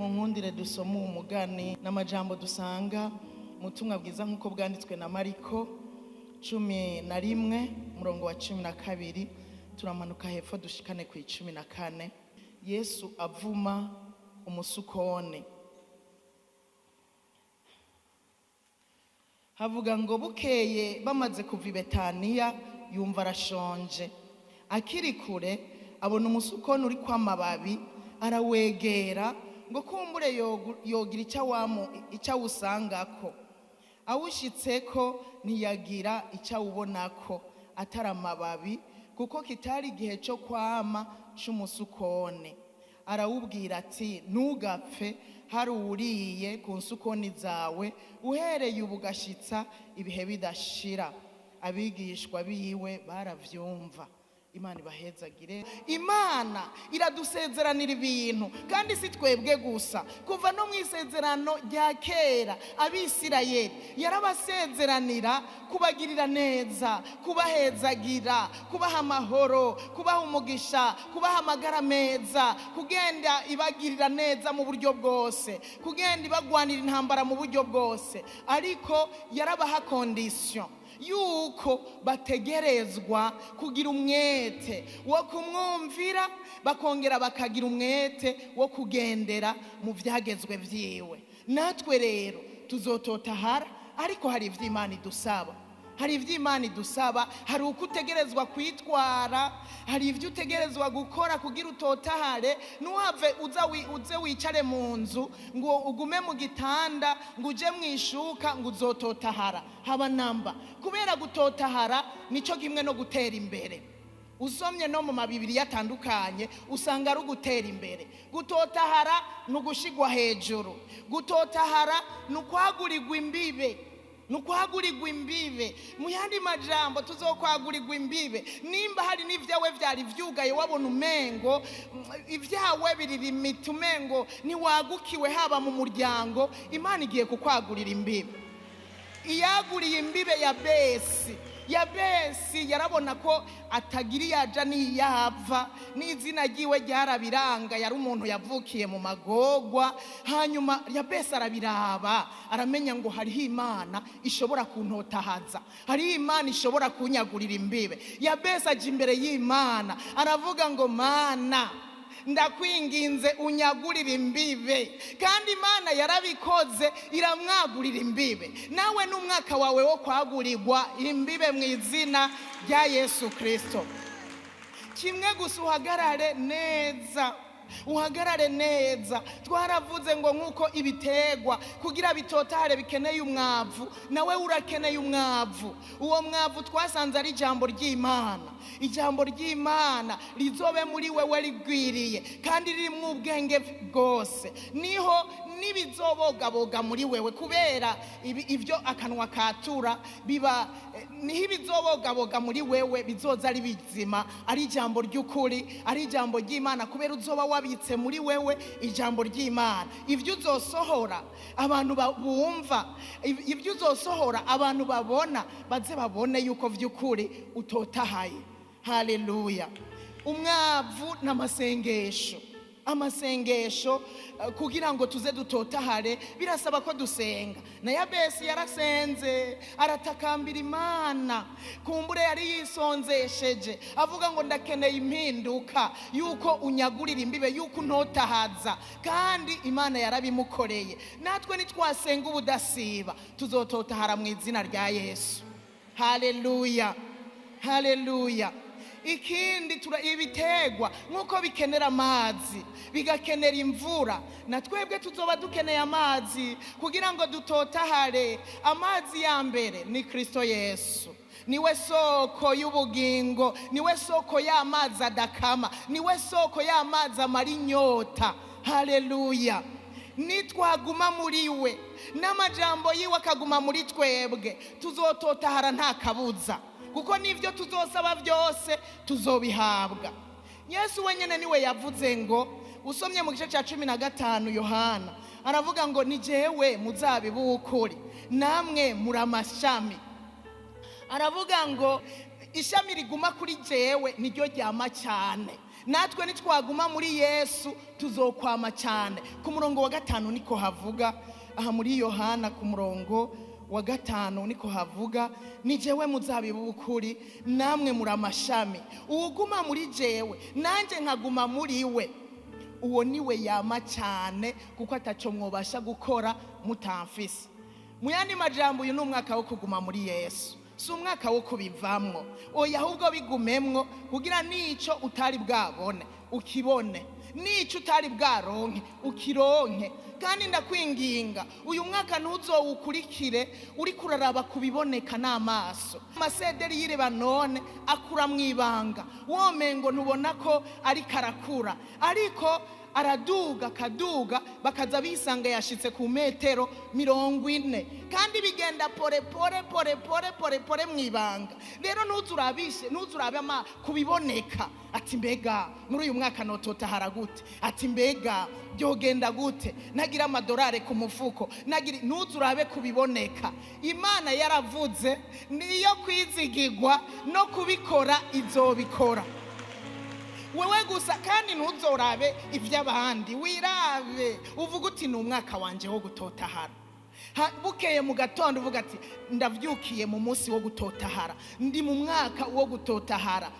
Mu nkundire dusoma uwo mugani n'amajambo dusanga mu butumwa bwiza nk'uko bwanditswe na Mariko 11 umurongo wa 12, turamanuka hepfo dushikane ku 14. Yesu avuma umusukone. Havuga ngo bukeye bamaze kuva i Betaniya yumva arashonje. Akiri kure abona umusukoni uri kw'amababi, arawegera ngo kumbure yogira icyo awusangako. Awushitseko ntiyagira icyo awubonako atari amababi, kuko kitari igihe cyo kwama c'umusukone. Arawubwira ati ntugapfe, hari uwuriye ku nsukoni zawe uhereye ubu ugashitsa ibihe bidashira. Abigishwa biwe baravyumva. Imana ibahezagire. Imana iradusezeranira ibintu, kandi si twebwe gusa. Kuva no mu isezerano rya kera Abisirayeli yarabasezeranira kubagirira neza, kubahezagira, kubaha amahoro, kubaha umugisha, kubaha amagara meza, kugenda ibagirira neza mu buryo bwose, kugenda ibagwanira intambara mu buryo bwose. Ariko yarabaha condition yuko bategerezwa kugira umwete wo kumwumvira, bakongera bakagira umwete wo kugendera mu vyagezwe vyiwe. Natwe rero tuzototahara, ariko hari ivy'Imana idusaba. Hari ivy'Imana idusaba, hari uko utegerezwa kwitwara, hari ivyo utegerezwa gukora kugira utotahare. Ntuhave uze wicare mu nzu ngo ugume mu gitanda, ngo uje mwishuka ngo uzototahara. Haba namba. Kubera gutotahara nico kimwe no gutera imbere. Usomye no mu mabibiri yatandukanye usanga ari ugutera imbere. Gutotahara ni ugushigwa hejuru. Gutotahara ni ukwagurirwa imbibe. Nukwagurirwa imbibe. Mu yandi majambo tuzokwagurirwa imbibe. Nimba hari n'ivyawe vyari vyugaye wabona umengo ivyawe biri limite, umengo ntiwagukiwe haba mu muryango, Imana igiye kukwagurira imbibe. Iyaguriye imbibe ya Besi. Yabesi yarabona ko atagira iyaja n'iyava, n'izina ryiwe ryarabiranga, yari umuntu yavukiye mu magogwa. Hanyuma Yabesi arabiraba, aramenya ngo hariho Imana ishobora kuntotahaza, hariho Imana ishobora kunyagurira imbibe. Yabesi aja imbere y'Imana aravuga ngo Mana, ndakwinginze unyagurire imbibe. Kandi Imana yarabikoze, iramwagurira imbibe. Nawe n'umwaka wawe wo kwagurirwa imbibe mu izina rya Yesu Kristo. Kimwe gusa, uhagarare neza. Uhagarare neza. Twaravuze ngo nkuko ibitegwa kugira bitotahare bikeneye umwavu, nawe urakeneye umwavu. Uwo mwavu twasanze ari ijambo ry'Imana. Ijambo ry'Imana rizobe muri wewe rigwiriye kandi ririmwo ubwenge bwose. Niho nibizobogaboga muri wewe, kubera ivyo akanwa katura biba, niho ibizobogaboga muri wewe bizoza ari bizima, ari ijambo ry'ukuri, ari ijambo ry'Imana, kubera uzoba wabitse muri wewe ijambo ry'Imana. Ivyo uzosohora abantu bumva, ivyo uzosohora abantu babona, baze babone yuko vy'ukuri utotahaye. Haleluya. Umwavu n'amasengesho. Amasengesho kugira ngo tuze dutotahare birasaba ko dusenga. Na Yabesi yarasenze, aratakambira Imana. Kumbure yari yisonzesheje avuga ngo ndakeneye impinduka, yuko unyagurira imbibe, yuko untotahaza. Kandi Imana yarabimukoreye. Natwe nitwasenga ubudasiba tuzototahara mu izina rya Yesu. Haleluya. Haleluya. Ikindi, ibitegwa nkuko bikenera amazi, bigakenera imvura, na twebwe tuzoba dukeneye amazi kugira ngo dutotahare. Amazi ya mbere ni Kristo Yesu. Niwe soko y'ubugingo, niwe soko y'amazi adakama, niwe soko y'amazi amara inyota. Haleluya. Nitwaguma muri we n'amajambo yiwe akaguma muri twebwe, tuzototahara nta kabuza, kuko nivyo tuzosaba byose tuzobihabwa. Yesu wenyene niwe yavuze ngo, usomye mu gice cya 15 Yohana, aravuga ngo ni jewe muzabibu w'ukuri, namwe muri amashami. Aravuga ngo ishami riguma kuri jewe niryo ryama cyane. Natwe nitwaguma muri Yesu tuzokwama cyane. Ku murongo wa 5 niko havuga, aha muri Yohana ku murongo wa 5 niko havuga, ni jewe muzabibu w'ukuri namwe muri amashami, uwuguma muri jewe nanjye nkaguma muri we, uwo niwe yama cyane, kuko ataco mwobasha gukora mutamfise. Mu yandi majambo, uyu ni umwaka wo kuguma muri Yesu, si umwaka wo kubivamwo, oya, ahubwo bigumemwo kugira nico utari bwabone ukibone, nico utari bwaronke ukironke. Kandi ndakwinginga uyu mwaka ntuzowukurikire uri kuraraba kubiboneka n'amaso. Amasederi y'i Lebanone akura mw'ibanga, womengo ntubona ko ariko arakura, ariko araduga akaduga, bakaza bisanga yashitse ku metero 40, kandi bigenda pore pore pore pore pore pore mw'ibanga. Rero ntuzurabishe, ntuzurabe ama kubiboneka, ati mbega muri uyu mwaka nototahara gute, ati mbega byogenda gute, nagira amadorari ku mufuko, nagira. Ntuzurabe kubiboneka. Imana yaravuze niyo kwizigirwa, no kubikora izobikora. Wewe gusa kandi ntuzorabe iby'abandi, wirabe uvuga uti ni umwaka wanje wo gutotahara. Bukeye mu gatondo uvuga ati ndavyukiye mu munsi wo gutotahara, ndi mu mwaka wo gutotahara.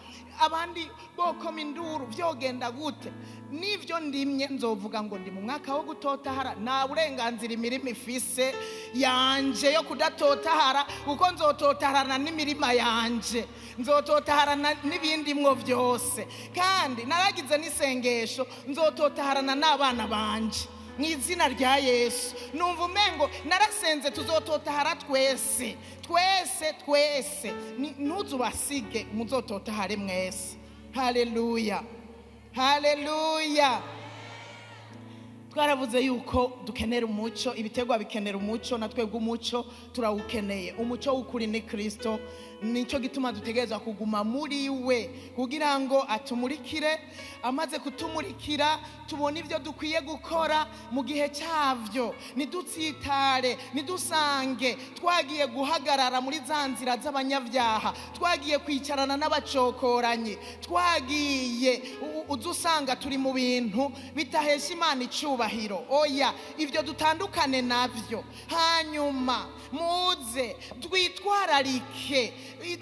Abandi bokoma induru vyogenda gute, nivyo ndimye nzovuga ngo ndi mu mwaka wo gutotahara. Nta burenganzira imirima ifise yanje yo kudatotahara, kuko nzototaharana n'imirima yanje, nzototaharana n'ibindi mwo vyose. Kandi naragize n'isengesho, nzototaharana n'abana banje mu izina rya Yesu. Numva umengo narasenze tuzototahara twese twese twese. Ntuzubasige, muzototahare mwese. Haleluya, haleluya. Twaravuze yuko dukenera umuco, ibiterwa bikenera umuco, na twebwe umuco turawukeneye. Umuco w'ukuri ni Kristo, nicyo gituma dutegerezwa kuguma muri we kugira ngo atumurikire. Amaze kutumurikira tubone ibyo dukwiye gukora mu gihe cyavyo, ntidutsitare, ntidusange twagiye guhagarara muri za nzira z'abanyabyaha, twagiye kwicarana n'abacokoranyi, twagiye uza usanga turi mu bintu bitahesha Imana icubahiro. Oya, ibyo dutandukane navyo, hanyuma muze twitwararike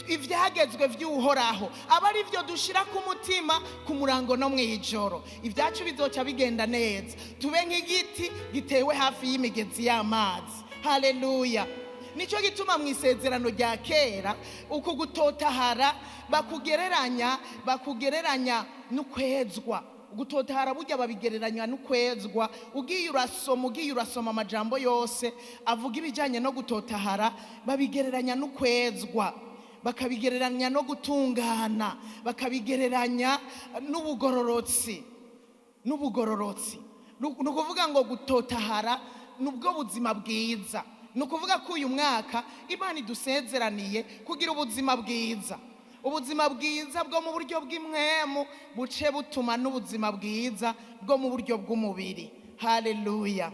ivyagezwe vy'Uhoraho, aba ari byo dushira ku mutima ku murango no mw'ijoro. Ibyacu bizoca bigenda neza, tube nk'igiti gitewe hafi y'imigezi y'amazi. Haleluya. Nicyo gituma mu isezerano rya kera uku gutotahara bakugereranya n'ukwezwa. Gutotahara burya babigereranya n'ukwezwa. Ugiye urasoma amajambo yose avuga ibijyanye no gutotahara, babigereranya n'ukwezwa, bakabigereranya no gutungana, bakabigereranya n'ubugororotsi. N'ubugororotsi ni ukuvuga ngo gutotahara nubwo buzima bwiza. Ni ukuvuga ko uyu mwaka Imana idusezeraniye kugira ubuzima bwiza, ubuzima bwiza bwo mu buryo bw'imwemu buce butuma n'ubuzima bwiza bwo mu buryo bw'umubiri. Haleluya.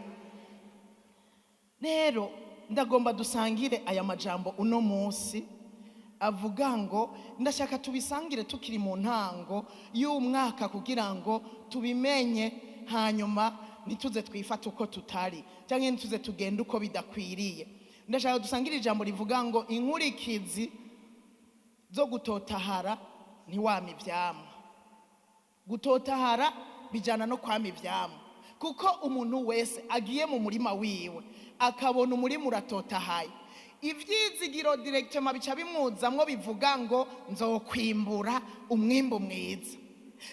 Rero ndagomba dusangire aya majambo uno munsi avuga ngo ndashaka tubisangire tukiri mu ntango y'umwaka kugira ngo tubimenye, hanyuma ntituze twifate uko tutari cyangwa ntituze tugende uko bidakwiriye. Ndashaka dusangire ijambo rivuga ngo inkurikizi zo gutotahara ntiwama ivyamwa. Gutotahara bijana no kwama ivyamwa, kuko umuntu wese agiye mu murima wiwe akabona umurima uratotahaye, ivyizigiro directement bica bimuzamwo bivuga ngo nzokwimbura umwimbu mwiza.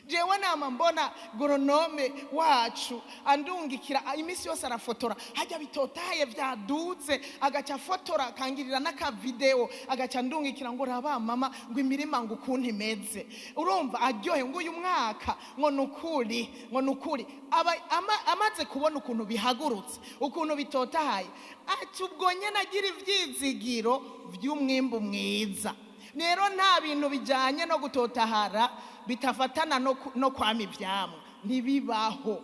Jewe nama mbona goronome wacu andungikira iminsi yose arafotora, hajya bitotahaye vyaduze, agaca afotora akangirira n'akavideo, agaca andungikira ngo raba mama ngo imirima ngo ukuntu imeze. Urumva aryohe ngo uyu mwaka ngo nukuri, ngo nukuri. Amaze kubona ukuntu bihagurutse, ukuntu bitotahaye, ati ubwo nyene agira ivyizigiro vy'umwimbu mwiza. Rero nta bintu bijanye no gutotahara bitafatana no kwama ivyamwa, ntibibaho,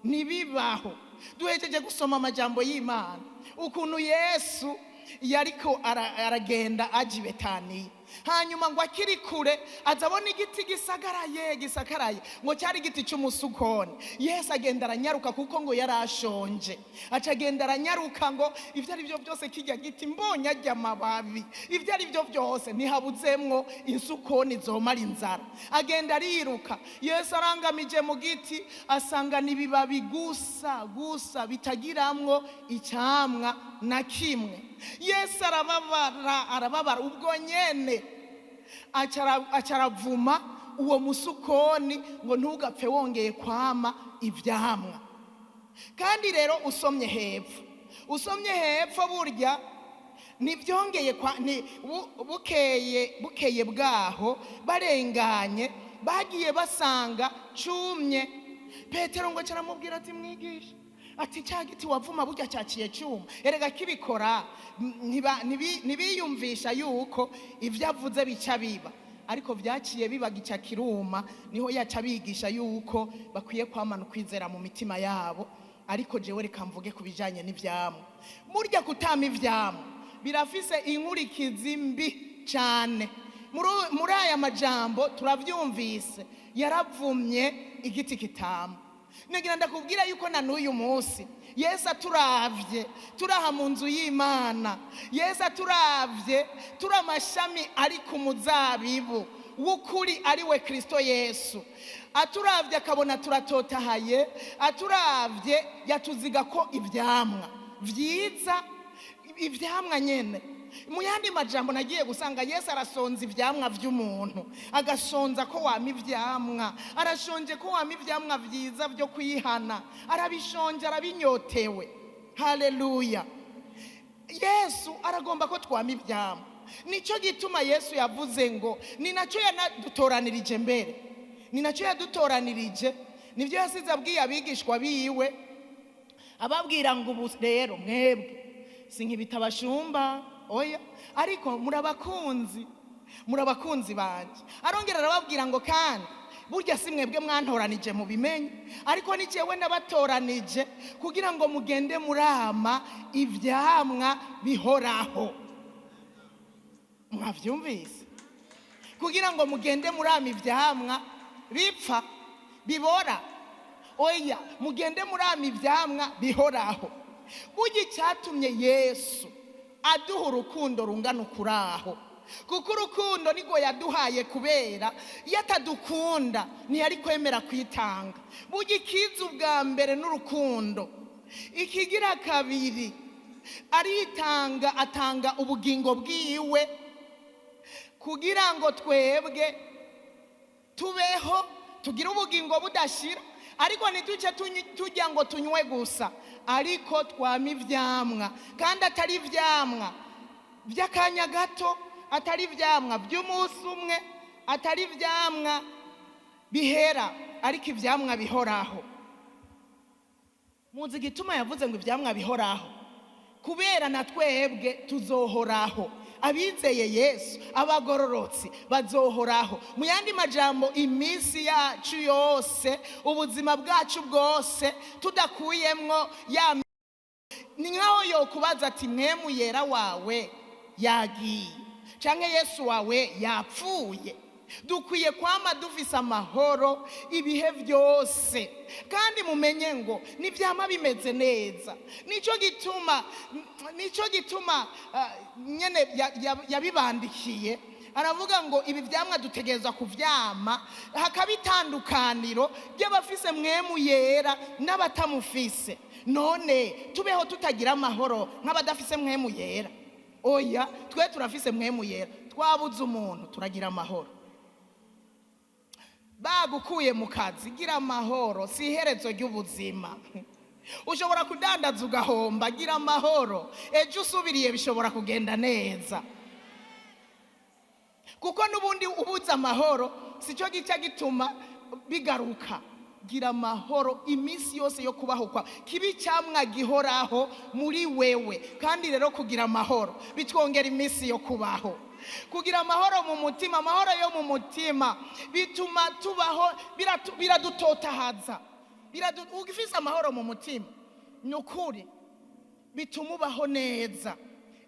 ntibibaho. Duhejeje gusoma amajambo y'Imana ukuntu Yesu yariko aragenda aja i Betaniya. Hanyuma ngo akiri kure azabona igiti gisagaraye gisakaraye, ngo cyari igiti cy'umusukoni. Yesu agenda aranyaruka kuko ngo yarashonje, aca agenda aranyaruka ngo ibyo ari byo byose kijya giti mbonye ajya amababi, ibyo ari byo byose ntihabuzemwo insukoni zomara inzara. Agenda ariruka, Yesu arangamije mu giti asanga n'ibibabi gusa gusa bitagiramwo icyamwa na kimwe. Yesu arababara, arababara ubwo nyene acaravuma uwo musukoni ngo ntugapfe wongeye kwama ivyamwa. Kandi rero usomye hepfo, usomye hepfo burya nibyongeye kwa ni bukeye bwaho barenganye bagiye basanga cumye. Petero ngo aramubwira ati mwigisha, ati cya giti wavuma burya cyaciye cyuma. Erega kibikora ntibiyumvisha yuko ibyo avuze bica biba, ariko byaciye biba gica kiruma. Niho yaca bigisha yuko bakwiye kwamana ukwizera mu mitima yabo. Ariko jewe reka mvuge ku bijanye n'ivyamwa. Burya kutama ivyamwa birafise inkurikizi mbi cyane. Muri aya majambo turavyumvise, yaravumye igiti kitama. Nagira ndakubwira yuko na n'uyu munsi Yesu aturavye turaha mu nzu y'Imana, Yesu aturavye turi amashami ari ku muzabibu w'ukuri ari we Kristo Yesu, aturavye akabona turatotahaye, aturavye yatuziga ko ivyamwa vyiza, ivyamwa nyene. Mu yandi majambo nagiye gusanga Yesu arasonza ivyamwa vy'umuntu, agasonza ko wama ivyamwa, arashonje ko wama ivyamwa vyiza vyo kwihana, arabishonje, arabinyotewe. Haleluya! Yesu aragomba ko twama ivyamwa. Nico gituma Yesu yavuze ngo ni nacyo yanadutoranirije mbere, ni nacyo yadutoranirije, nivyo yasize abwiye abigishwa biwe, ababwira ngo ubu rero mwebwe sinkibitabashumba, oya, ariko murabakunzi, murabakunzi banje. Arongera arababwira ngo kandi burya si mwebwe mwantoranije mu bimenye, ariko ni jewe nabatoranije kugira ngo mugende murama ivyamwa bihoraho. Mwavyumvise? Kugira ngo mugende murama ivyamwa bipfa bibora, oya, mugende murama ivyamwa bihoraho. Burya icyatumye Yesu aduha urukundo rungana ukuraho, kuko urukundo nirwo yaduhaye, kubera iyo atadukunda ntiyari kwemera kwitanga. Burya ikiza ubwa mbere n'urukundo, ikigira kabiri aritanga, atanga ubugingo bwiwe kugira ngo twebwe tubeho tugire ubugingo budashira. Ariko ntituce tujya ngo tunywe gusa, ariko twama ivyamwa, kandi atari ivyamwa by'akanya gato, atari ivyamwa by'umunsi umwe, atari ivyamwa bihera, ariko ivyamwa bihoraho. Muzi igituma yavuze ngo ivyamwa bihoraho? Kubera na twebwe tuzohoraho. Abizeye Yesu, abagororotsi bazohoraho. Mu yandi majambo, iminsi yacu yose, ubuzima bwacu bwose, tudakuyemwo ya ni nkaho yokubaza ati mwemu yera wawe yagiye, canke Yesu wawe yapfuye. Dukwiye kwama dufise amahoro ibihe byose, kandi mumenye ngo nivyama bimeze neza. Nico gituma nyene yabibandikiye, aravuga ngo ibi vyamwa dutegerezwa kuvyama, hakaba itandukaniro ry'abafise mwemu yera n'abatamufise. None tubeho tutagira amahoro nk'abadafise mwemu yera? Oya, twe turafise mwemu yera, twabuze umuntu turagira amahoro. Bagukuye mu kazi, gira amahoro, si iherezo ry'ubuzima. Ushobora kudandaza ugahomba, gira amahoro, ejo usubiriye bishobora kugenda neza. Kuko n'ubundi ubuze amahoro sicyo gica gituma bigaruka. Gira amahoro iminsi yose yo kubaho kwa kibi cyamwa gihoraho muri wewe. Kandi rero kugira amahoro bitwongera iminsi yo kubaho. Kugira amahoro mu mutima, amahoro yo mu mutima bituma tubaho, biradutotahaza. Ugifise amahoro mu mutima ni ukuri bituma ubaho neza.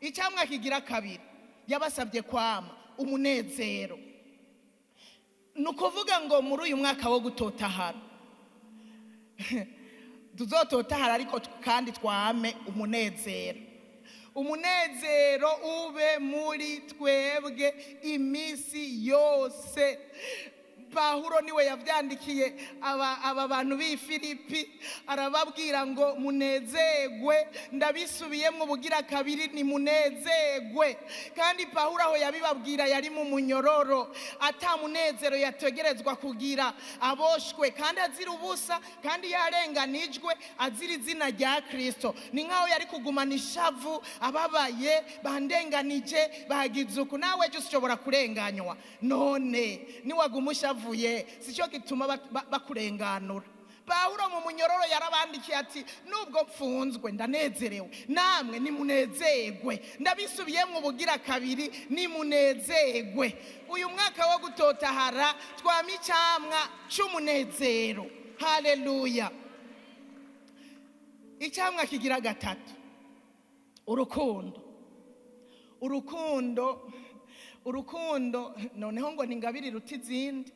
Icyamwa kigira kabiri yabasabye kwama Umunezero. Ni ukuvuga ngo muri uyu mwaka wo gutotahara, tuzototahara, ariko kandi twame umunezero. Umunezero ube muri twebwe iminsi yose. Pawulo niwe yavyandikiye aba bantu b'i Filipi, arababwira ngo munezerwe. Ndabisubiyemwo ubugira kabiri, ni munezerwe. Kandi Pawulo aho yabibabwira yari mu munyororo, ata munezero yategerezwa kugira, aboshwe kandi azira ubusa, kandi yarenganijwe azira izina rya Kristo. Ni nkaho yari kugumana ishavu, ababaye, bandenganije, bagize uku. Nawe ejo ushobora kurenganywa, none niwaguma ushavuye sicyo gituma bakurenganura. Pawulo mu munyororo yarabandikiye ati nubwo mfunzwe ndanezerewe, namwe nimunezerwe. Ndabisubiyemwo ubugira kabiri, nimunezerwe. Uyu mwaka wo gutotahara twama icamwa c'umunezero. Haleluya. Icamwa kigira gatatu, urukundo. Urukundo, urukundo noneho ngo ni ingabire iruta izindi,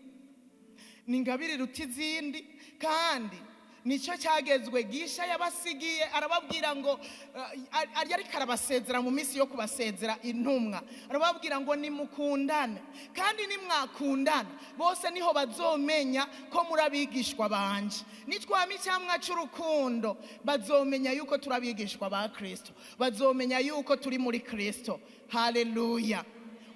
ni ingabire iruta izindi, kandi nicyo cyagezwe gisha yabasigiye. Arababwira ngo ariko arabasezera mu minsi yo kubasezera intumwa, arababwira ngo nimukundane, kandi nimwakundana bose niho bazomenya ko muri abigishwa banje. Nitwama icyamwa cy'urukundo bazomenya yuko turi abigishwa ba Kristo, bazomenya yuko turi muri Kristo. Haleluya.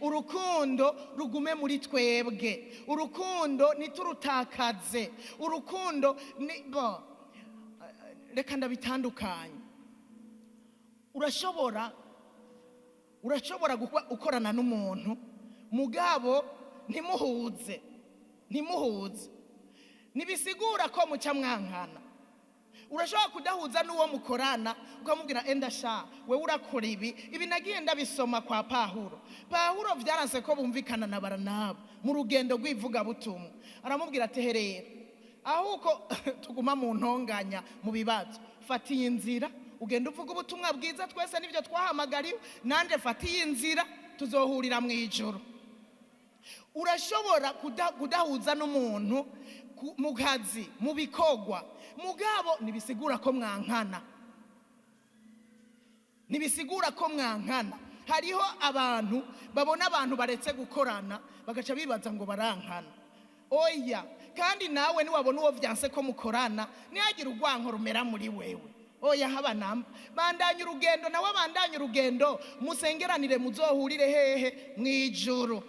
Urukundo rugume muri twebwe, urukundo ntiturutakaze. Urukundo ni bo, reka ndabitandukanye. Urashobora gukorana n'umuntu mugabo ntimuhuze, ntimuhuze, ntibisigura ko muca mwankana. Urashobora kudahuza n'uwo mukorana ukamubwira enda sha wewe urakora ibi ibi. Nagiye ndabisoma kwa Pawulo. Pawulo vyaranse ko bumvikana na Baranaba mu rugendo rw'ivugabutumwa, aramubwira ati herera ahuko tuguma mu ntonganya mu bibazo, fata iyi nzira ugenda uvuga ubutumwa bwiza, twese nivyo twahamagariwe, nanje fata iyi nzira tuzohurira mu ijuru. Urashobora kudahuza n'umuntu mu kazi, mu bikorwa, mugabo ntibisigura ko mwankana, ntibisigura ko mwankana. Hariho abantu babona abantu baretse gukorana bagaca bibaza ngo barankana. Oya, kandi nawe niwabona uwo vyanse ko mukorana ntihagire urwanko rumera muri wewe. Oya, haba namba, bandanye urugendo, nawe bandanye urugendo, musengeranire, muzohurire hehe? Mwijuru.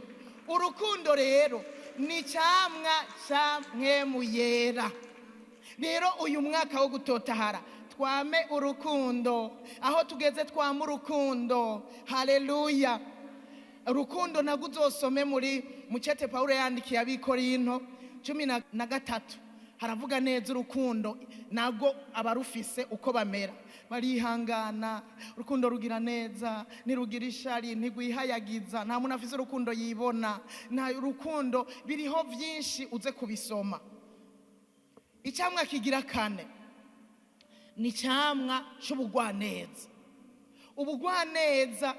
Urukundo rero ni cyamwa cya Mpwemu Yera. Rero uyu mwaka wo gutotahara twame urukundo, aho tugeze twame urukundo. Haleluya. Urukundo nagwo uzosome muri mucete Paulo yandikiye ab'Ikorinto 13, haravuga neza urukundo nagwo abarufise uko bamera, barihangana. Urukundo rugira neza, ntirugira ishari, ntigwihayagiza. Nta muntu afise urukundo yibona, nta urukundo. Biriho byinshi, uze kubisoma. Icyamwa kigira kane ni icyamwa c'ubugwaneza. Ubugwaneza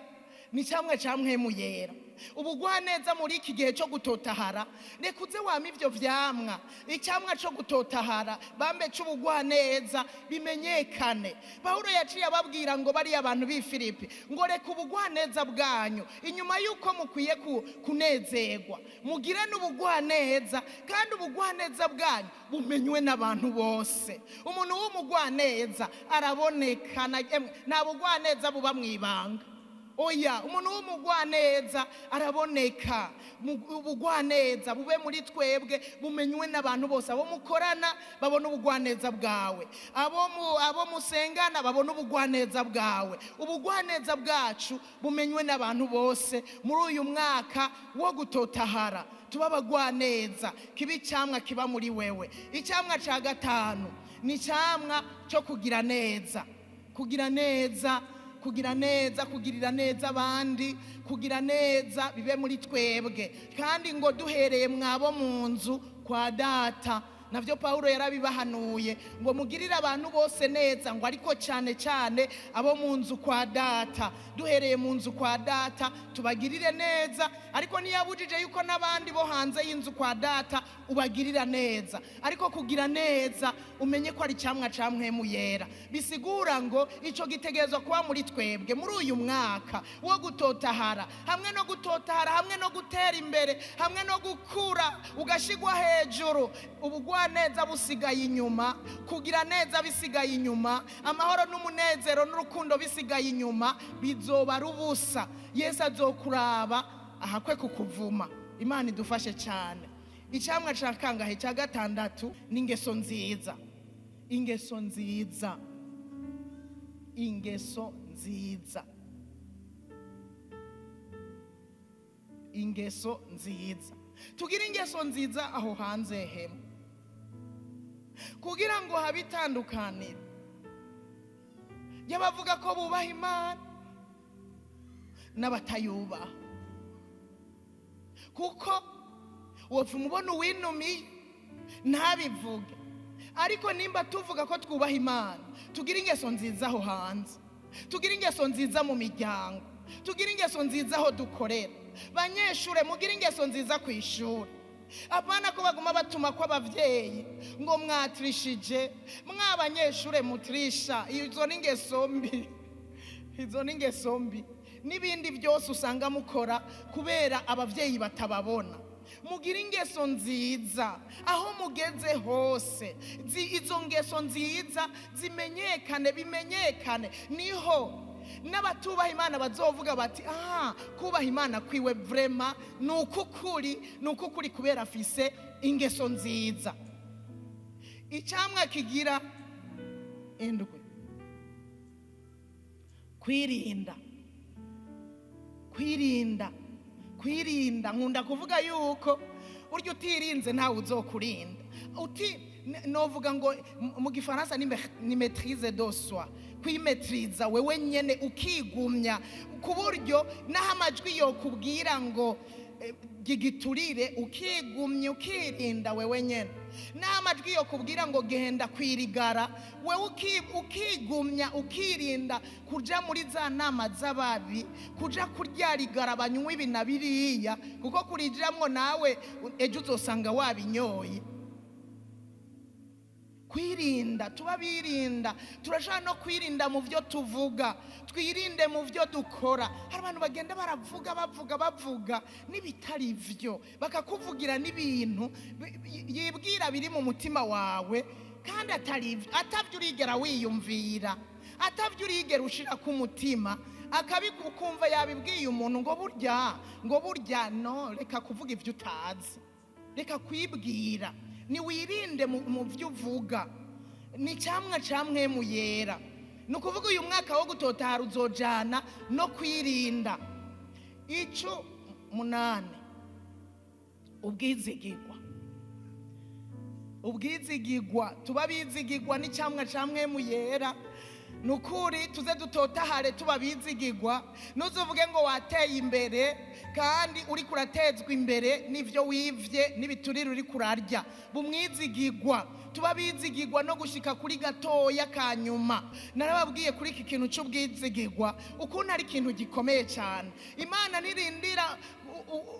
ni icyamwa cya Mpwemu Yera. Ubugwaneza muri iki gihe cyo gutotahara, reka uze wama ivyo vyamwa. Icyamwa cyo gutotahara bambe c'ubugwaneza bimenyekane. Pawulo yaciye ababwira ngo bariya abantu b'i Filipi ngo reka ubugwaneza bwanyu, inyuma yuko mukwiye kunezerwa, mugire n'ubugwaneza, kandi ubugwaneza bwanyu bumenywe n'abantu bose. Umuntu w'umugwaneza araboneka, nta bugwaneza buba mw'ibanga. Oya, umuntu w'umugwaneza araboneka. Ubugwaneza bube muri twebwe, bumenywe n'abantu bose. Abo mukorana babona ubugwaneza bwawe, abo musengana babona ubugwaneza bwawe. Ubugwaneza bwacu bumenywe n'abantu bose muri uyu mwaka wo gutotahara. Tuba abagwaneza, kiba icyamwa kiba muri wewe. Icyamwa cya gatanu ni icyamwa cyo kugira neza. Kugira neza, kugira neza, kugirira neza abandi, kugira neza bibe muri twebwe. Kandi ngo duhereye mwabo mu nzu kwa data, Navyo Paulo yarabibahanuye ngo mugirire abantu bose neza, ngo ariko cyane cyane abo mu nzu kwa data. Duhereye mu nzu kwa data tubagirire neza, ariko ntiyabujije yuko n'abandi bo hanze y'inzu kwa data ubagirira neza. Ariko kugira neza umenye ko ari cyamwa ca Mpwemu Yera, bisigura ngo ico gitegerezwa kuba muri twebwe muri uyu mwaka wo gutotahara, hamwe no gutotahara, hamwe no gutera imbere, hamwe no gukura ugashigwa hejuru. Ubugwa neza busigaye inyuma, kugira neza bisigaye inyuma, amahoro n'umunezero n'urukundo bisigaye inyuma, bizoba rubusa. Yesu azokuraba ahakwe kukuvuma. Imana idufashe cyane. Icyamwa ca kangahe? Cya gatandatu n'ingeso nziza. Ingeso nziza, ingeso nziza, ingeso nziza. Tugira ingeso nziza aho hanze hema, kugira ngo habe itandukaniro y'abavuga ko bubaha Imana n'abatayubaha. Kuko wopfa umubona uwinumiye ntabivuge, ariko nimba tuvuga ko twubaha Imana, tugira ingeso nziza aho hanze, tugira ingeso nziza mu miryango, tugira ingeso nziza aho dukorera. Banyeshure, mugira ingeso nziza ku ishuri. Apana ko baguma batuma ko abavyeyi ngo mwatrishije, mwabanyeshure mutrisha. Izo ni ingeso mbi, izo ni ingeso mbi. N'ibindi byose usanga mukora kubera abavyeyi batababona. Mugira ingeso nziza aho mugeze hose, izo ngeso nziza zimenyekane, bimenyekane. Niho n'abatubaha Imana bazovuga bati ah, kubaha Imana kwiwe vrema nukukuri, nukukuri kubera afise ingeso nziza. Icyamwa kigira indwi, kwirinda, kwirinda, kwirinda. Nkunda kuvuga yuko urya utirinze ntawe uzokurinda. Uti novuga ngo mu gifaransa ni maîtrise de soi, kwimetriza wewe nyene ukigumya, ku buryo naho amajwi yokubwira ngo gigiturire, ukigumya ukirinda wewe nyene. Naho amajwi yokubwira ngo genda kwirigara, wewe ukigumya ukirinda kuja muri za nama z'ababi, kuja kuryarigara banywa ibi na biriya, kuko kurijamwo nawe ejo uzosanga wabinyoye. Kwirinda, tuba birinda. Turashobora no kwirinda mu byo tuvuga, twirinde mu byo dukora. Hari abantu bagenda baravuga bavuga bavuga n'ibitari byo, bakakuvugira n'ibintu yibwira biri mu mutima wawe kandi atari byo, atabyo urigera wiyumvira, atabyo urigera ushira ku mutima, akabikukumva yabibwiye umuntu ngo burya, ngo burya. No, reka kuvuga ibyo utazi, reka kwibwira. Ni wirinde mu byo uvuga. Ni cyamwa ca Mpwemu Yera. Ni ukuvuga uyu mwaka wo gutotahara uzojana no kwirinda. Ico munani, ubwizigirwa. Ubwizigirwa, tuba bizigirwa n'icyamwa ca Mpwemu Yera. Nukuri tuze dutotahare tuba bizigirwa. Nuzuvuge ngo wateye imbere kandi uri kuratezwa imbere n'ivyo wivye n'ibiturire uri kurarya. Bumwizigirwa, tuba bizigirwa no gushika kuri gatoya kanyuma. Narababwiye kuri iki kintu c'ubwizigirwa ukuntu ari ikintu gikomeye cyane. Imana nirindira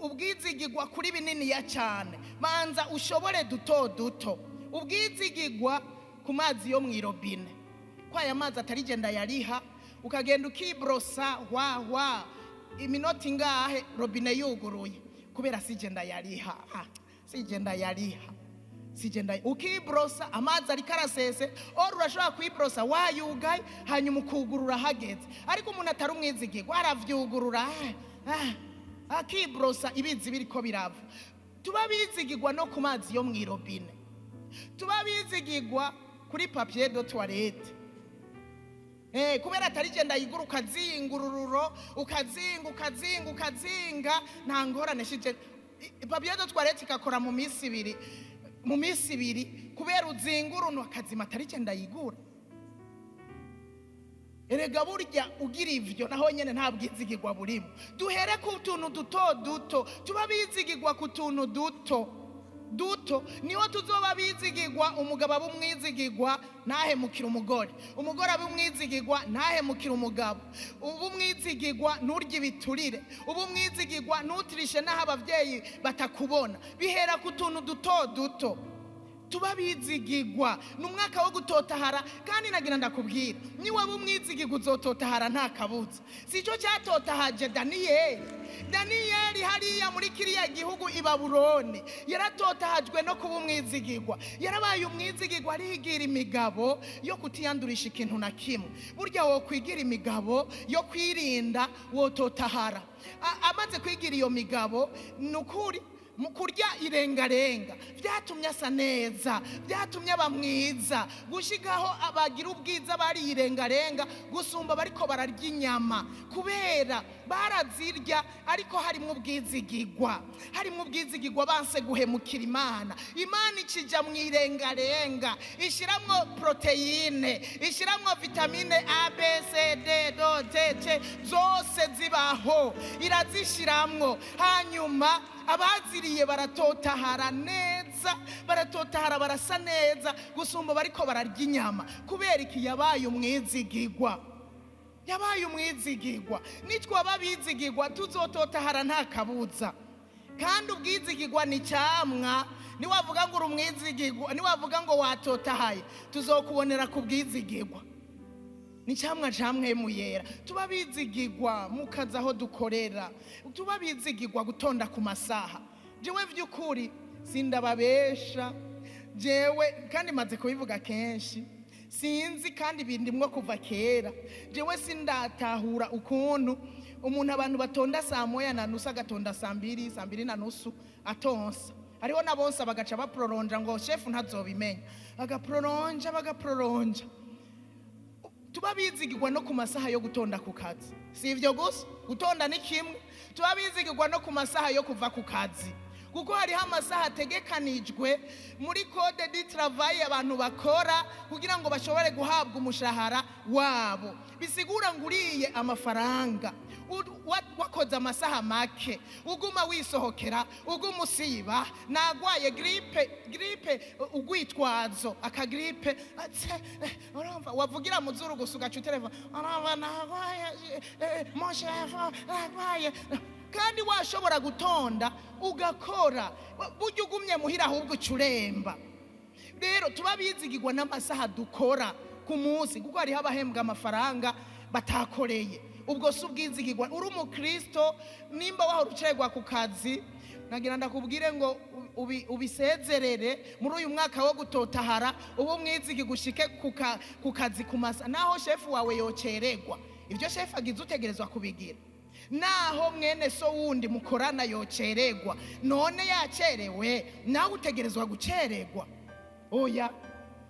ubwizigirwa kuri binini ya cyane, banza ushobore duto duto. Ubwizigirwa ku mazi yo mw'irobine, kwa ya mazi atari genda yariha, ukagenda ukibrosa wa wa iminota ingahe robine yuguruye, kubera si genda yariha, si genda yariha, si genda. Ukibrosa amazi ariko arasese, or urashobora kwibrosa wayugaye hanyuma ukugurura hageze. Ariko umuntu atari umwizigirwa aravyugurura, akibrosa ibizi biriko birava. Tuba bizigirwa no ku mazi yo mw'irobine, tuba bizigirwa kuri papier de toilette. Kubera atari genda yigura, ukazingurururo, ukazinga ukazinga ukazinga, nta ngorane shije. Papier de toilette ikakora mu minsi ibiri, mu minsi ibiri, kubera uzinguruntu akazima atari genda yigura. Erega burya ugira ivyo naho nyene nta bwizigirwa burimo. Duhere ku tuntu duto duto, tuba bizigirwa ku tuntu duto. Duto niho tuzoba bizigirwa. Umugabo aba umwizigirwa ntahemukire umugore, umugore aba umwizigirwa ntahemukire umugabo, uba umwizigirwa nturye ibiturire, uba umwizigirwa ntutirishe n'aho ababyeyi batakubona. Bihera ku tuntu duto duto. Tuba bizigirwa. Ni umwaka wo gutotahara, kandi nagira ndakubwira, niwaba umwizigirwa uzototahara nta kabuza. Si cyo cyatotahaje Daniyeli? Daniyeli hariya muri kiriya gihugu i Babuloni yaratotahajwe no kuba umwizigirwa. Yarabaye umwizigirwa, arigira imigabo yo kutiyandurisha ikintu na kimwe. Burya wokwigira imigabo yo kwirinda wototahara. Amaze kwigira iyo migabo, ni ukuri mu kurya irengarenga byatumye asa neza, byatumye aba mwiza, gushikaho abagira ubwiza bari irengarenga gusumba bariko bararya inyama, kubera barazirya ariko harimo ubwizigirwa, harimo ubwizigirwa banse guhemukira Imana. Imana ikija mu irengarenga, ishiramwo proteine, ishiramwo vitamine A, B, C, D, D, T, C, zose zibaho, irazishiramwo. Hanyuma abaziriye baratotahara neza, baratotahara barasa neza gusumba bariko bararya inyama. Kubera iki? Yabaye umwizigirwa, yabaye umwizigirwa. Nitwaba bizigirwa tuzototahara nta kabuza. Kandi ubwizigirwa ni cyamwa. Niwavuga ngo uri umwizigirwa, niwavuga ngo watotahaye, tuzokubonera ku bwizigirwa. Ni cyamwa camwe muyera. Tuba bizigirwa mukaza aho dukorera, tuba bizigirwa gutonda ku masaha. Jewe vy'ukuri sindababesha, jewe kandi maze kubivuga kenshi, sinzi kandi bindimwo kuva kera. Jewe sindatahura ukuntu umuntu abantu batonda saa 1:30 agatonda saa 2, saa 2:30 atonsa. Hariho n'abonsa bagaca baproronja ngo chef ntazobimenya, bagaproronja bagaproronja. Tuba bizigirwa no ku masaha yo gutonda ku kazi. Si ivyo gusa, gutonda ni kimwe, tuba bizigirwa no ku masaha yo kuva ku kazi, kuko hariho amasaha ategekanijwe muri code du travail abantu bakora kugira ngo bashobore guhabwa umushahara wabo. Bisigura ngo uriye amafaranga, wakoze amasaha make, uguma wisohokera, uguma usiba, nagwaye gripe, gripe ugwitwazo akagripe, urumva wavugira mu zuru gusa ugaca utelefone, urumva nagwaye mon chef nagwaye. Kandi washobora gutonda ugakora, burya ugumye muhira ahubwo ucuremba. Rero tuba bizigirwa n'amasaha dukora ku munsi, kuko hariho abahembwa amafaranga batakoreye. Ubwo si ubwizigirwa. Uri umukristo nimba wahora ucerwa ku kazi, nagira ndakubwire ngo ubisezerere muri uyu mwaka wo gutotahara, ubu umwizigirwa ushike ku kazi ku masa. Naho shefu wawe yocererwa, ibyo shefu agize utegerezwa kubigira. Naho mwene so wundi mukorana yocererwa, none yacerewe nawe utegerezwa gucererwa. Oya,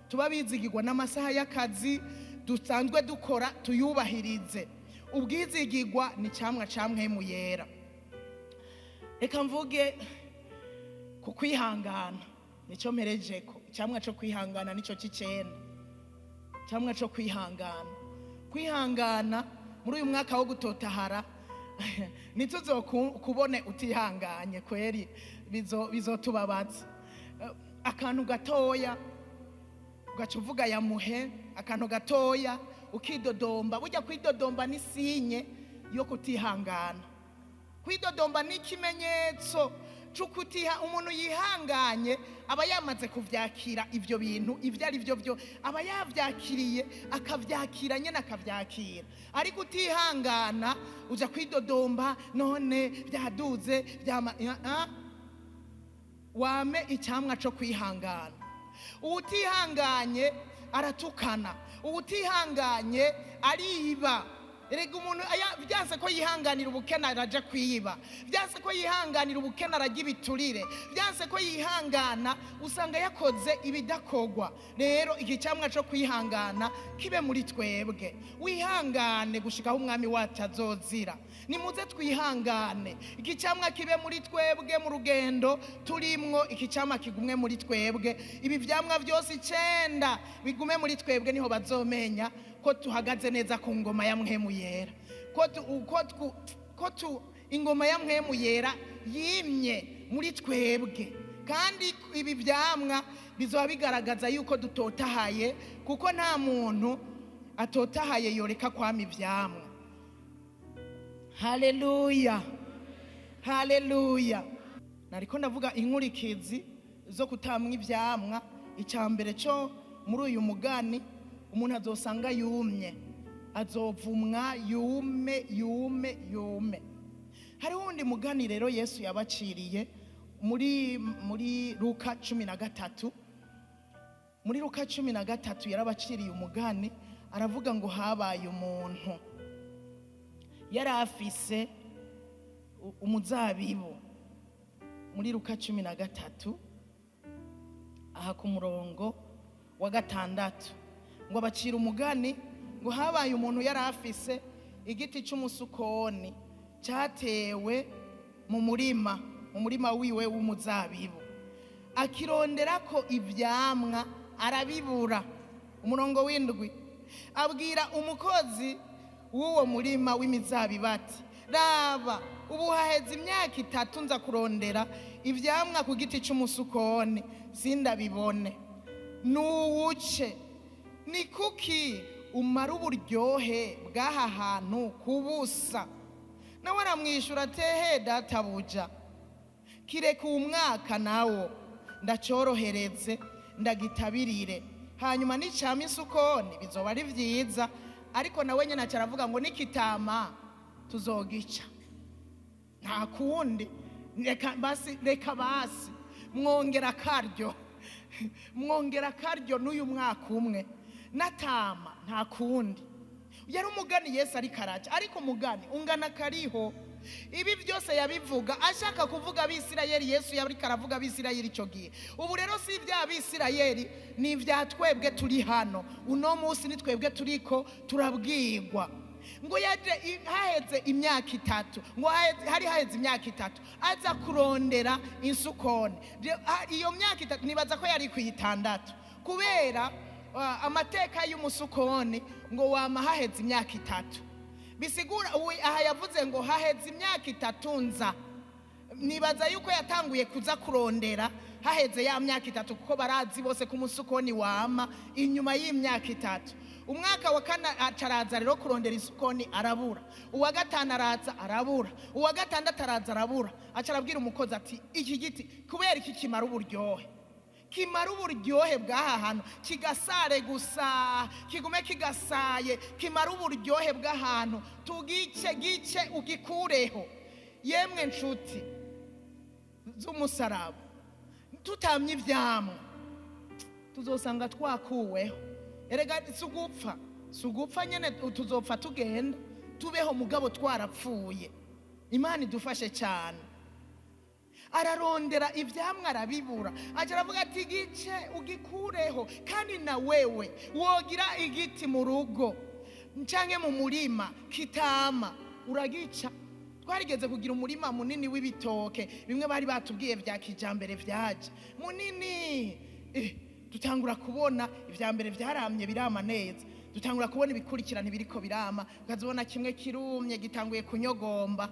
tuba bizigirwa n'amasaha y'akazi dusanzwe dukora, tuyubahirize. Ubwizigirwa ni cyamwa camwe muyera. Reka mvuge ku kwihangana, nico mperejeko. Icyamwa cyo kwihangana nico cy'icenda. Icyamwa cyo kwihangana, kwihangana muri uyu mwaka wo gutotahara ntituzokubone utihanganye kweri, bizotubabaza. Akantu gatoya ugaca uvuga yamuhe, akantu gatoya ukidodomba. Burya kwidodomba ni sinye yo kutihangana. Kwidodomba ni ikimenyetso c'ukutiha. Umuntu yihanganye aba yamaze kuvyakira ivyo bintu, ivyo ari vyo byo aba yavyakiriye, akavyakira nyene akavyakira. Ariko utihangana uja kwidodomba, none byaduze byama, wame icyamwa co kwihangana. Uwutihanganye aratukana, uwutihanganye ariba. Erega umuntu byanse ko yihanganira ubukene araja kwiba, byanse ko yihanganira ubukene arajya ibiturire, byanse ko yihangana usanga yakoze ibidakogwa. Rero iki cyamwa cyo kwihangana kibe muri twebwe. Wihangane gushikaho umwami wacu azozira. Nimuze twihangane, iki cyamwa kibe muri twebwe mu rugendo turimwo, iki cyamwa kigumwe muri twebwe. Ibi vyamwa byose 9 bigume muri twebwe, niho bazomenya ko tuhagaze neza ku ngoma ya Mpwemu Yera, ko ingoma ya Mpwemu Yera yimye muri twebwe. Kandi ibi byamwa bizoba bigaragaza yuko dutotahaye, kuko nta muntu atotahaye yoreka kwama ivyamwa. Haleluya, haleluya. Nariko ndavuga inkurikizi zo kutamwa ivyamwa. Icya mbere cyo muri uyu mugani, umuntu azosanga yumye, azovumwa yume yume yume. Hariho uwundi mugani rero Yesu yabaciriye muri Luka 13. Muri Luka 13 yarabaciriye umugani, aravuga ngo habaye umuntu yari afise umuzabibu. Muri Luka 13 aha ku murongo wa 6 ngo abacira umugani ngo habaye umuntu yari afise igiti cy'umusukoni cyatewe mu murima wiwe w'umuzabibu, akirondera ko ivyamwa arabibura. Umurongo w'indwi abwira umukozi w'uwo murima w'imizabibu ati: raba, ubu haheze imyaka 3 nza kurondera ivyamwa ku giti cy'umusukoni sindabibone, nuwuce. Ni kuki umara uburyohe bw'aha hantu kubusa? Nawe aramwishyura ati: ehe databuja, kireka uwu mwaka nawo ndacyorohereze ndagitabirire, hanyuma nicama isukoni bizoba ari vyiza. Ariko nawe nyine aravuga ngo nikitama tuzogica, nta kundi, reka basi mwongera karyo, mwongera karyo n'uyu mwaka umwe natama, nta kundi. Yari umugani Yesu ariko araca, ariko umugani ungana kariho. Ibi byose yabivuga ashaka kuvuga abisirayeli. Yesu yariko aravuga abisirayeli icyo gihe. Ubu rero si ibya abisirayeli, ni ibya twebwe turi hano uno munsi, ni twebwe turiko turabwirwa. Ngo yaje haheze imyaka 3, ngo hari haheze imyaka 3 aza kurondera insukoni. Iyo myaka 3 nibaza ko yari ku 6, kubera amateka y'umusukoni ngo wama haheze imyaka 3. Bisigura aha yavuze ngo haheze imyaka 3 nza, nibaza yuko yatanguye kuza kurondera haheze ya myaka 3, kuko barazi bose ko umusukoni wama inyuma y'imyaka 3. Umwaka wa 4 acaraza rero kurondera isukoni arabura, uwa 5 araza arabura, uwa 6 araza arabura. Acarabwira umukozi ati: iki giti kubera iki kimara uburyohe, kimara uburyohe bw'aha hantu, kigasare gusa, kigume kigasaye, kimara uburyohe bw'ahantu, tugice gice ugikureho. Yemwe nshuti z'umusaraba, tutamye ivyamwa tuzosanga twakuweho. Erega sugupfa, sugupfa nyene, tuzopfa tugenda tubeho mugabo twarapfuye. Imana idufashe cyane. Ararondera ivyamwa arabibura, aca aravuga ati: gice ugikureho. Kandi na wewe wogira igiti mu rugo canke mu murima kitama, uragica. Twarigeze kugira umurima munini w'ibitoke, bimwe bari batubwiye vya kijambere vyaje munini. Dutangura kubona ivya mbere vyaramye birama neza, dutangura kubona ibikurikirana biriko birama, ukazibona kimwe kirumye gitanguye kunyogomba,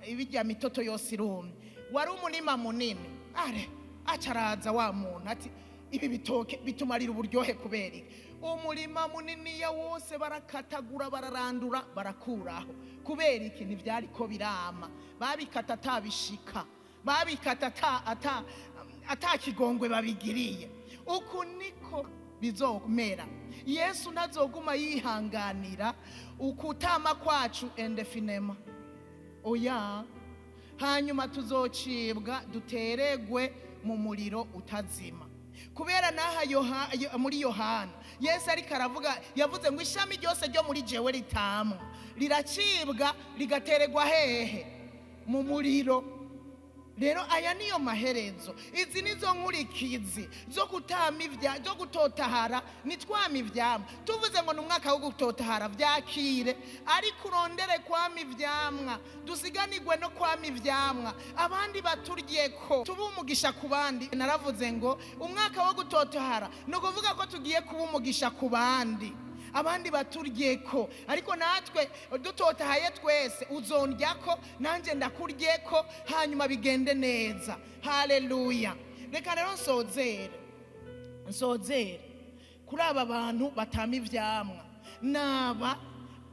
ibijya mitoto yose irumye. Wari umurima munini. Are acaraza wa muntu ati: ibi bitoke bitumarira uburyohe kubera iki? Umurima munini ya wose barakatagura, bararandura, barakuraho. Kubera iki? Ntivyariko birama, babikata atabishika, babikata atakigongwe babigiriye. Uku niko bizomera. Yesu ntazoguma yihanganira ukutama kwacu endefinema, oya. Hanyuma tuzocibwa duteregwe mu muriro utazima. Kubera naha muri Yohana Yesu ariko aravuga, yavuze ngo ishami ryose ryo muri jewe ritamwa riracibwa rigateregwa hehe? Mu muriro. Rero aya niyo maherezo, izi nizo nkurikizi zo kutama ivya, zo gutotahara. Nitwama ivyamwa, tuvuze ngo ni umwaka wo gutotahara, vyakire, ariko urondere kwama ivyamwa, dusiganirwe no kwama ivyamwa, abandi baturyeko, tube umugisha ku bandi. Naravuze ngo umwaka wo gutotahara ni ukuvuga ko tugiye kuba umugisha ku bandi. Abandi baturyeko, ariko natwe dutotahaye twese, uzondyako nanjye ndakuryeko, hanyuma bigende neza. Haleluya. Reka rero nsozere kuri aba bantu batama ivyamwa. Naba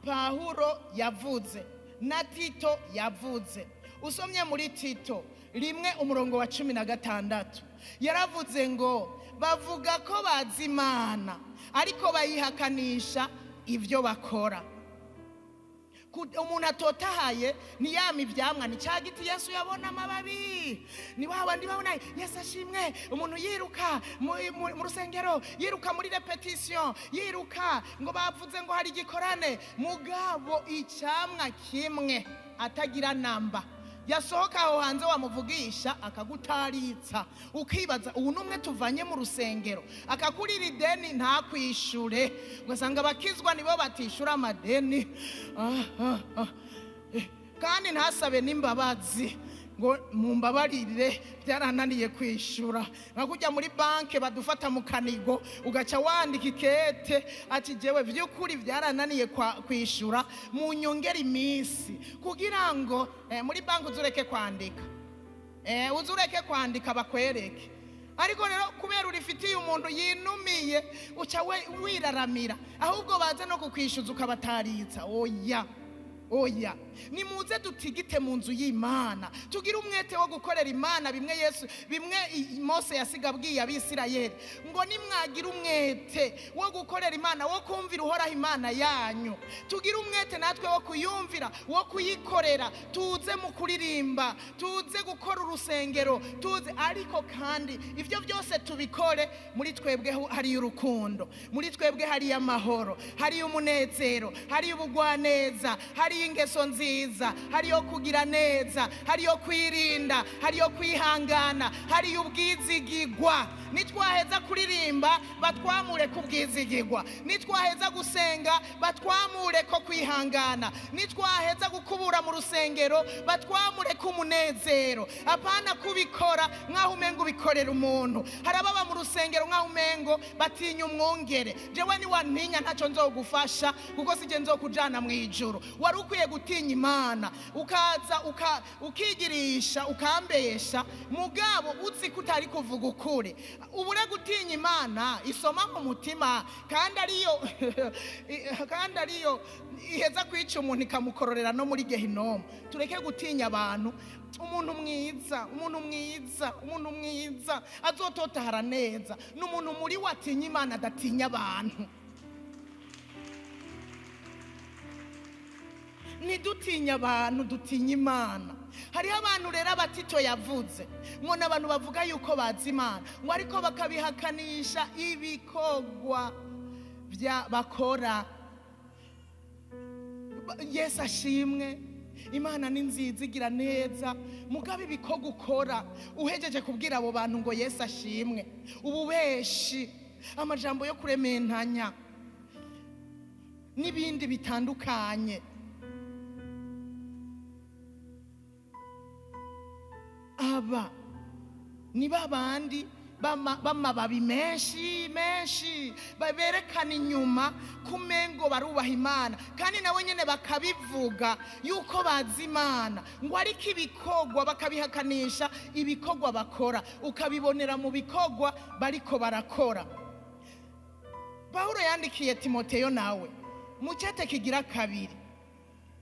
Pawulo yavuze na Tito yavuze. Usomye muri Tito 1:16 yaravuze ngo bavuga ko bazi Imana ariko bayihakanisha ivyo bakora. Umuntu atotahaye ntiyama ivyamwa, ni cya giti Yesu yabona amababi, ni wa bandi babona Yesu ashimwe, umuntu yiruka mu rusengero, yiruka muri repetition, yiruka ngo bavuze ngo hari igikorane, mugabo icyamwa kimwe atagira namba. Yasohoka aho hanze wamuvugisha akagutaritsa, ukibaza ubu numwe tuvanye mu rusengero, akakurira ideni ntakwishure, ugasanga abakizwa nibo batishura amadeni. Kandi ntasabe n'imbabazi ngo mumbabarire byarananiye kwishura. Nka kujya muri banke badufata mu kanigo, ugaca wandika ikete ati jewe vy'ukuri byarananiye kwishura, munyongera iminsi kugira ngo muri banke uzureke kwandika, uzureke kwandika bakwereke. Ariko rero kubera urifitiye umuntu yinumiye uca wiraramira, ahubwo baze no kukwishyuza ukabataritsa. Oya oya, nimuze dutigite mu nzu y'Imana, tugire umwete wo gukorera Imana. Bimwe Yesu, bimwe Mose yasiga abwiye Abisirayeli ngo nimwagira umwete wo gukorera Imana, wo kumvira Uhoraho Imana yanyu, tugire umwete natwe wo kuyumvira, wo kuyikorera, tuze mu kuririmba, tuze gukora urusengero, tuze. Ariko kandi ivyo byose tubikore muri twebwe hari urukundo, muri twebwe hari amahoro, hari umunezero, hari ubugwaneza, hari ingeso nziza, hariyo kugira neza, hariyo kwirinda, hariyo kwihangana, hariyo ubwizigigwa. Nitwaheza kuririmba batwamure kubwizigigwa, nitwaheza gusenga batwamure ko kwihangana, nitwaheza gukubura mu rusengero batwamure ku munezero. Apana kubikora nkaho umengo ubikorera umuntu. Harababa mu rusengero nkaho umengo batinya umwungere. Jewe ni wantinya ntacyo nzogufasha, kuko sije nzokujana mu ijuru. Wari ukwiye gutinya Imana, ukaza ukigirisha ukambesha, mugabo uzi ko utari kuvuga ukuri. Ubure gutinya Imana isoma mu mutima, kandi ariyo kandi ariyo iheza kwica umuntu ikamukororera no muri gehinomu. Tureke gutinya abantu. Umuntu mwiza, umuntu mwiza, umuntu mwiza azototahara neza n'umuntu muri watinya Imana adatinya abantu. Ntidutinya abantu, dutinya Imana. Hariho abantu rero abatito yavuze ngo n'abantu bavuga yuko bazi Imana, ngo ariko bakabihakanisha ibikorwa bya bakora. Yesu ashimwe, Imana ni nziza igira neza, mugabo ibikorwa ukora uhejeje kubwira abo bantu ngo Yesu ashimwe, ububeshi, amajambo yo kurementanya n'ibindi bitandukanye. Aba ni babandi b'amababi menshi menshi baberekana inyuma kumengo barubaha Imana, kandi nawe nyene bakabivuga yuko bazi Imana, ngo ariko ibikorwa bakabihakanisha ibikorwa bakora, ukabibonera mu bikorwa bariko barakora. Pawulo yandikiye Timoteyo nawe mu cete kigira 2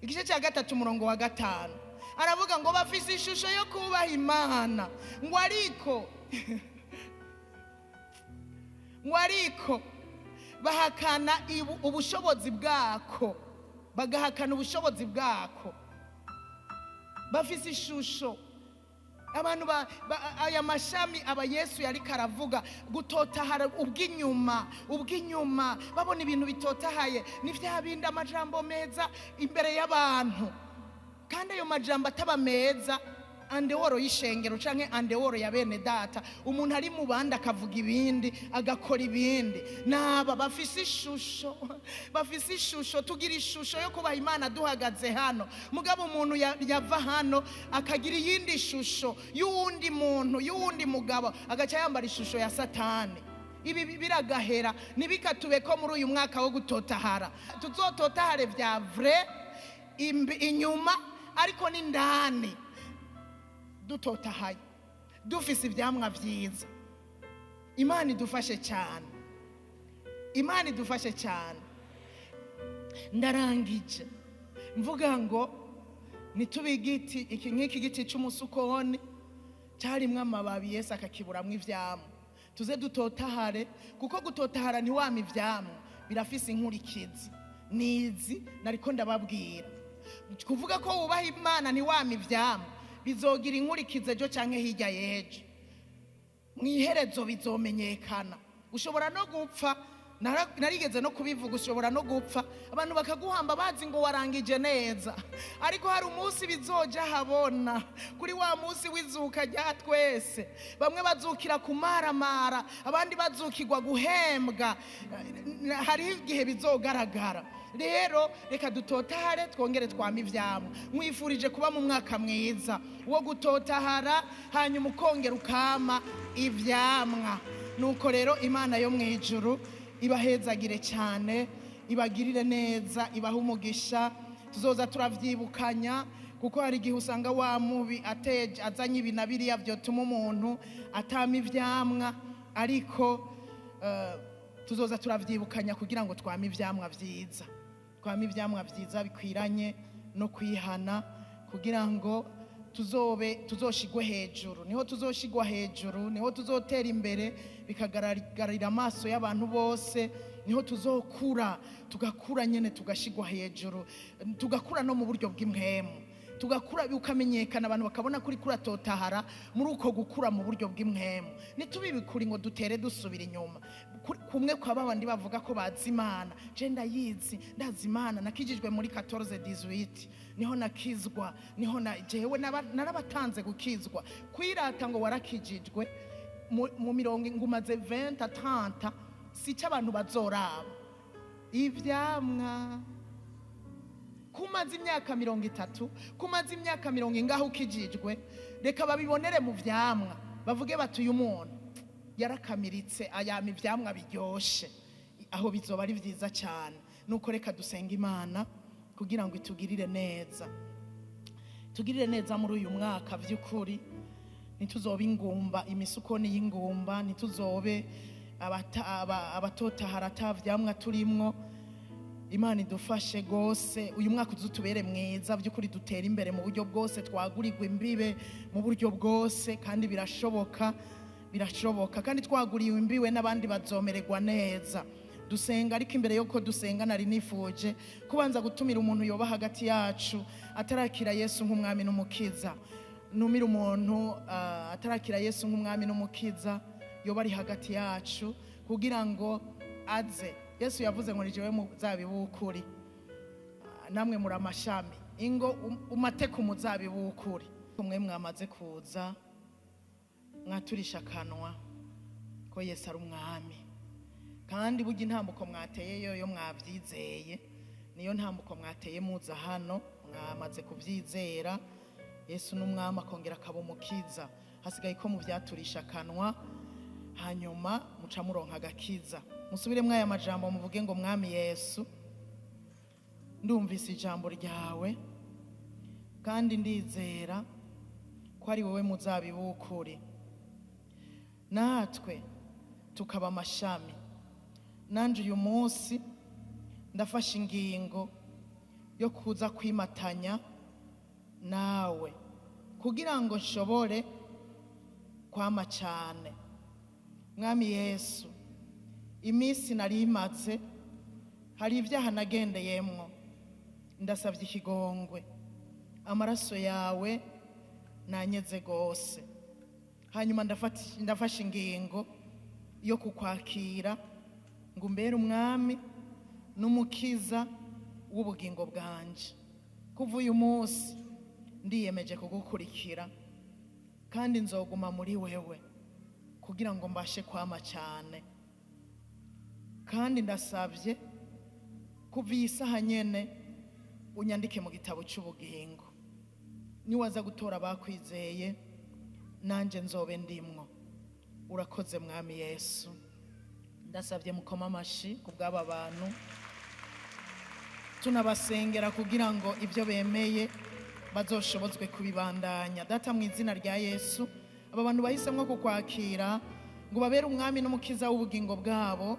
igice cya 3:5 aravuga ngo bafise ishusho yo kubaha Imana, ngo ariko ngo ariko bahakana ubushobozi bwako, bagahakana ubushobozi bwako. Bafise ishusho abantu aya mashami aba Yesu yari karavuga gutotahara ubw'inyuma, ubw'inyuma babona ibintu bitotahaye, ni vya bindi amajambo meza imbere y'abantu, kandi ayo majambo ataba meza andeworo y'ishengero canke andeworo ya bene data. Umuntu ari mu bandi akavuga ibindi agakora ibindi. Naba bafise ishusho, bafise ishusho, tugira ishusho yo kubaha Imana duhagaze hano, mugabo umuntu yava hano akagira iyindi shusho y'uwundi muntu, y'uwundi mugabo, agaca yambara ishusho ya Satani. Ibi biragahera, ntibikatube ko muri uyu mwaka wo gutotahara. Tuzototahare vya vrai inyuma, ariko n'indani dutotahaye, dufise ivyamwa vyiza. Imana idufashe cyane, Imana idufashe cyane. Ndarangije mvuga ngo nitube igiti iki nk'iki giti cy'umusukoni cyarimwo amababi, Yesu akakiburamwo ivyamwa. Tuze dutotahare, kuko gutotahara ntiwama ivyamwa birafise inkurikizi. Nizi nariko ndababwira, kuvuga ko wubaha Imana ntiwama ivyamwa bizogira inkurikizi ejo canke hirya y'ejo, mwiherezo bizomenyekana. Ushobora no gupfa, narigeze no kubivuga, ushobora no gupfa abantu bakaguhamba bazi ngo warangije neza, ariko hari umunsi bizoja habona, kuri wa munsi w'izuka rya twese. Bamwe bazukira kumaramara, abandi bazukirwa guhembwa. Hari igihe bizogaragara. Rero reka dutotahare, twongere twame ivyamwa. Mwifurije kuba mu mwaka mwiza wo gutotahara, hanyuma ukongera ukama ivyamwa. Nuko rero Imana yo mwijuru ibahezagire cyane, ibagirire neza, ibahe umugisha. Tuzoza turavyibukanya, kuko hari igihe usanga wa mubi ateje azanye ibi na biriya vyotuma umuntu atama ivyamwa, ariko tuzoza turavyibukanya kugira ngo twame ivyamwa vyiza, twame ivyamwa vyiza bikwiranye no kwihana, kugira ngo tuzobe tuzoshigwe hejuru. Niho tuzoshigwa hejuru, niho tuzotera imbere bikagaragarira amaso y'abantu bose, niho tuzokura, tugakura nyene tugashigwa hejuru, tugakura no mu buryo bw'impwemu, tugakura bikamenyekana, abantu bakabona kuri kuratotahara muri uko gukura mu buryo bw'impwemu. Nitubibikuri ngo dutere dusubira inyuma kumwe kwa babandi bavuga ko bazi Imana. Je ndayizi, ndazi Imana, nakijijwe muri 14-18 niho nakizwa, niho na jewe narabatanze gukizwa. Kwirata ngo warakijijwe mu mirongo ngumaze 20 30, sica abantu bazoraba ivyamwa. Kumaze imyaka 30, kumaze imyaka 40 ingaho ukijijwe, reka babibonere mu vyamwa, bavuge bati uyu muntu yarakamiritse, ayama ivyamwa biryoshe. Aho bizoba ari vyiza cyane. Nuko reka dusenga Imana kugira ngo itugirire neza, tugirire neza muri uyu mwaka vy'ukuri. Ntituzobe ingumba, imisukoni y'ingumba, ntituzobe abatotahara ata vyamwa turimwo. Imana idufashe gose, uyu mwaka uzutubere mwiza by'ukuri, dutere imbere mu buryo bwose, twagurirwe imbibe mu buryo bwose, kandi birashoboka, birashoboka. Kandi twaguriwe imbibe n'abandi bazomererwa neza. Dusenga, ariko imbere yuko dusenga nari nifuje kubanza gutumira umuntu yoba hagati yacu atarakira Yesu nk'umwami n'umukiza. Numira umuntu atarakira Yesu nk'umwami n'umukiza yoba ari hagati yacu, kugira ngo aze. Yesu yavuze ngo ni jewe muzabibu w'ukuri, namwe muri amashami. Ingo umate ku muzabibu w'ukuri. Mwe mwamaze kuza mwaturisha akanwa ko Yesu ari umwami, kandi burya intambuko mwateye yoyo mwavyizeye, niyo ntambuko mwateye muza hano, mwamaze kuvyizera. Yesu n'umwami akongera akaba umukiza. Hasigaye ko muvyaturisha akanwa, hanyuma muca muronka agakiza. Musubire mwaya majambo muvuge ngo Mwami Yesu, ndumvise ijambo ryawe kandi ndizera ko ari wowe muzabibu w'ukuri, natwe tukaba amashami. Nanje uyu munsi ndafashe ingingo yo kuza kwimatanya nawe kugira ngo nshobore kwama cyane. Mwami Yesu, iminsi nari imaze hari ibyaha nagendeyemwo, ndasabye ikigongwe, amaraso yawe nanyeze gose. Hanyuma ndafashe ingingo yo kukwakira ngo umbere umwami n'umukiza w'ubugingo bwanje. Kuva uyu munsi ndiyemeje kugukurikira, kandi nzoguma muri wewe kugira ngo mbashe kwama cyane. Kandi ndasabye kuva iyi saha nyene unyandike mu gitabo cy'ubugingo. Niwaza gutora abakwizeye, nanje nzobe ndimwo. Urakoze Mwami Yesu. Ndasabye mukoma amashi ku bw'aba bantu, tunabasengera kugira ngo ibyo bemeye bazoshobozwe kubibandanya. Data, mu izina rya Yesu, aba bantu bahisemo kukwakira ngo babere umwami n'umukiza w'ubugingo bwabo,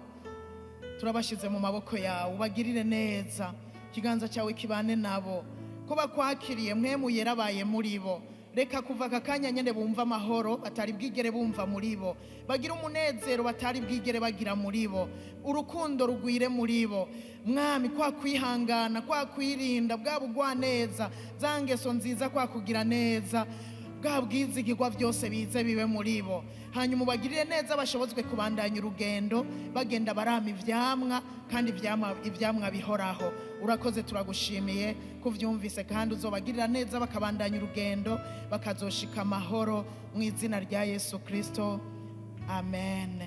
turabashyize mu maboko yawe. Ubagirire neza, ikiganza cyawe kibane nabo. Ko bakwakiriye, Mpwemu Yera abaye muri bo. Reka kuva aka kanya nyine bumva amahoro batari bwigere bumva muri bo, bagira umunezero batari bwigere bagira muri bo, urukundo rugwire muri bo. Mwami, kwa kwihangana, kwa kwirinda, bwa bugwaneza, za ngeso nziza, kwa kugira neza, bwa bwizigirwa, byose bize bibe muri bo. Hanyuma ubagirire neza, bashobozwe kubandanya urugendo bagenda barama ivyamwa, kandi ivyamwa bihoraho. Urakoze, turagushimiye kuvyumvise, kandi uzobagirira neza bakabandanya urugendo bakazoshika amahoro, mu izina rya Yesu Kristo, amen.